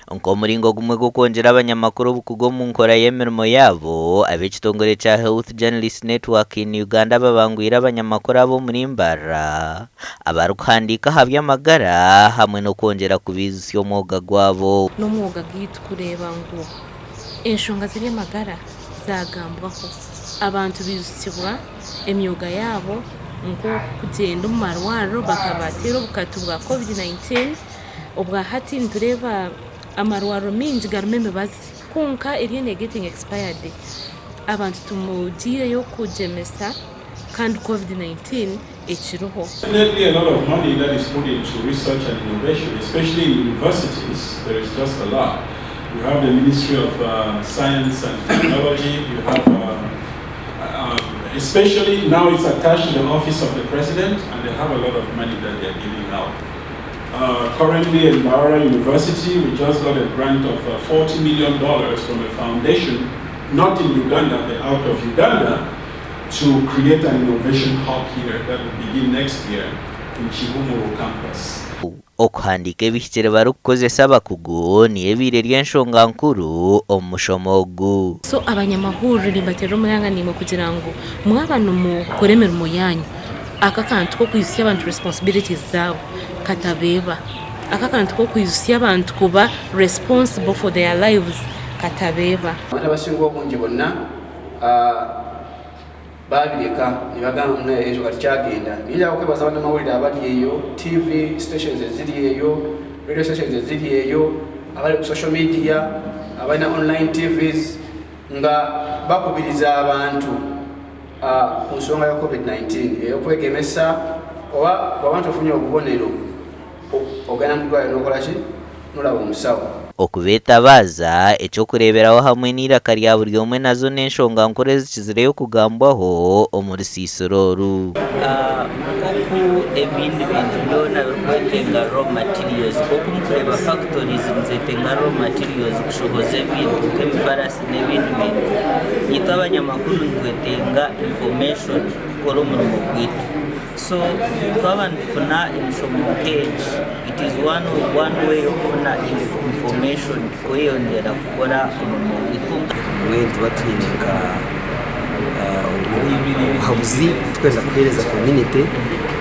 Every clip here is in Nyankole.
Nk'omuringo gumwe gw'okwongyera abanyamakuru obukugu omu nkora y'emirimo yaabo, ab'ekitongore kya Health Journalists Network in Uganda babangwire abanyamakuru ab'omuri Mbarara abarikuhandiika aha by'amagara hamwe n'okwongyera kubaijutsya omwoga gwabo. N'omwoga gwaitu kureeba ngu enshonga z'eby'amagara zaagambwaho, abantu baijutsibwa emyoga yaabo nk'okugyenda omu marwariro bakabateera obukatu bwa Covid 19. Obwa hati nitureeba amarwariro maingi garimu emibazi kwonka eriyo ne getting expired. Abantu tumugiireyo kugyemesa kandi covid 19 ekiriho. Definitely a lot of money that is put into research and innovation especially in universities there is just a lot. You have the ministry of science and technology, you have especially now it's attached to the office of the president and they have a lot of money that they are giving out. Currently in Mbarara University we just got a grant of 40 million dollars from a foundation not in Uganda but out of Uganda to create an innovation hub here that will begin next year in Kihumuro campus. Okuhandiika ebihikire barikukozesa abakugu niyo ebaire eri enshonga nkuru omu mushomo ogu. So abanyamahurire nimbateerera omuranga naimwe kugira ngu mwaba nimukora emirimo yaanyu, Aka akantu k'okwijutsya abantu responsibilities zaabo katabeeba. Aka akantu k'okwijutsya abantu kuba responsible for their lives katabeeba. Abantu abasinga obungi bonna babireka nibagamba ngu ekyo kati kyagenda. Naye njagala kwebaza banamawulire abali eyo, TV stations eziri eyo, radio stations eziri eyo, abali ku social media, abalina online TVs nga bakubiriza abantu. Ku nsonga ya Covid 19 ey'okwegemesa oba bw'oba nti ofunye obubonero ogenda mu ddwaliro n'okola ki n'olaba omusawo. Okubeetabaaza, eky'okureeberaho hamwe n'eiraka rya buri omwe nazo n'enshonga nkuru ezikizireyo kugambwaho omu rusiisira oru. Nk'oku ebindi bintu byona birikwetenga raw materials, nk'oku murikureeba factories nizetenga raw materials kushohoza ebintu nk'emifarasi n'ebindi bintu, itwe abanyamakuru nitwetenga information kukora omurimo gwaitu. So twaba nitufuna emishomo nk'egi, it is one one way y'okufuna information kweyongyera kukora omurimo gwaitu. Mbwenu nituba twine nka obuhabuzi obu turikwenda kuheereza community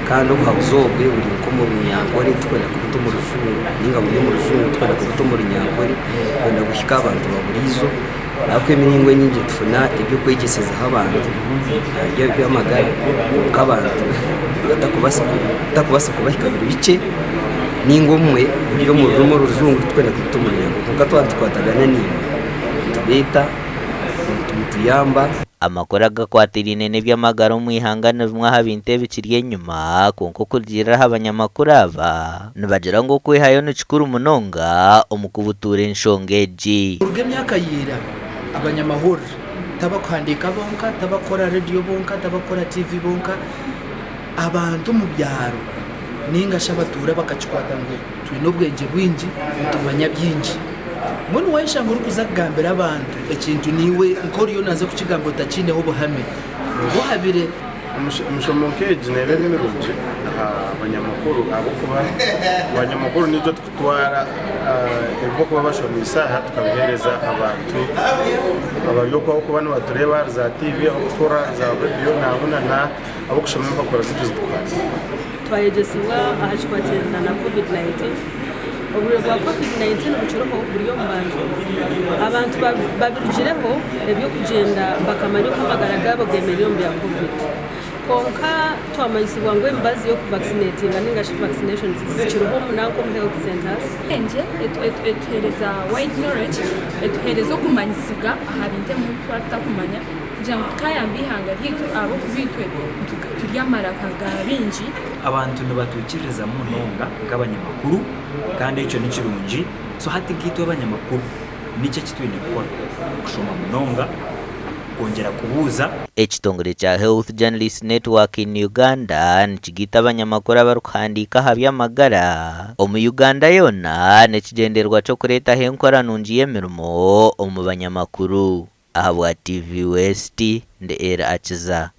kandi obuhabuzi obwe buri nk'omu runyankore turikwenda kubuta omu rujungu nainga buri omu rujungu turikwenda kubuta omu runyankore kwenda buhike aha bantu ba buriijo ahabw'okuba emiringo enyingi nitufuna eby'okwegyesezaho abantu ahari eby'amagara kwonka abantu batakubaasa kubahika biri bikye nainga obumwe buri omu rurimi orujungu turikwenda kubuta omu runyankore kwonka twaba nitukwatagana naimwe nitubeeta nituyamba. Amakuru agakwatiraine n'eby'amagara omu ihanga ni bimwe aha bintu ebikiri enyima kwonka okurugiirira aha banyamakuru aba nibagira ngu okwehayo ni kikuru munonga omu kubutuura enshonga egi. Kuruga emyaka ya ira, abanyamahurire tabakuhandiika bonka, tabakukora rediyo bonka, tabakukora tiivi bonka, abantu omu byaro nainga shi abatuura bakakikwata ngu twine obwengye bwingi, nitumanya bingi. Mbwenu waayeshanga orikuza kugambira abantu ekintu naiwe nk'oriyo naaza kukigamba otakiineho buhame, nooba ohabire. Emishomo nk'egi neeba eri mirungi aha banyamakuru ahabw'okuba abanyamakuru niitwe turikutwara ebi barikuba bashomiise aha tukabiheereza abantu abari okwo ahabw'okuba nibatureeba ahari za tiivi, abarikutuhurira ahari za rediyo nangwa na abarikushoma empapura zaitu ezi turikuhandiika. Twayegyesibwa aha kikwatiraine na Covid 19. Oburwaire bwa Covid 19 bukiriho buri omu bantu. Abantu babirugireho eby'okugyenda bakamanya oku amagara gaabo gemereire omu bya Covid. Kwonka twamanyisibwa ngu emibazi y'okuvakisinetinga ninga shi vaccinations zikiriho nanka omu health centres. Obwengye etuheereza wide knowledge, etuheereza okumanyisibwa aha bintu ebimwe ebi turikuba tutakumanya kugira ngu tukaayamba eihanga ryaitu ahabw'okuba itwe turi amaraka ga baingi. Abantu nibatwikiririzamu munonga nk'abanyamakuru kandi ekyo ni kirungi. So hati nkaitwe abanyamakuru niki eki twine kukora? Kushoma munonga, kwongyera kubuuza. Ekitongore kya Health Journalists Network in Uganda nikigaita abanyamakuru abarikuhandiika aha by'amagara omu Uganda yoona n'ekigyendererwa ky'okureetaho enkora nungi y'emirimo omu banyamakuru. Ahabwa TV West, ndi Elly Akiza.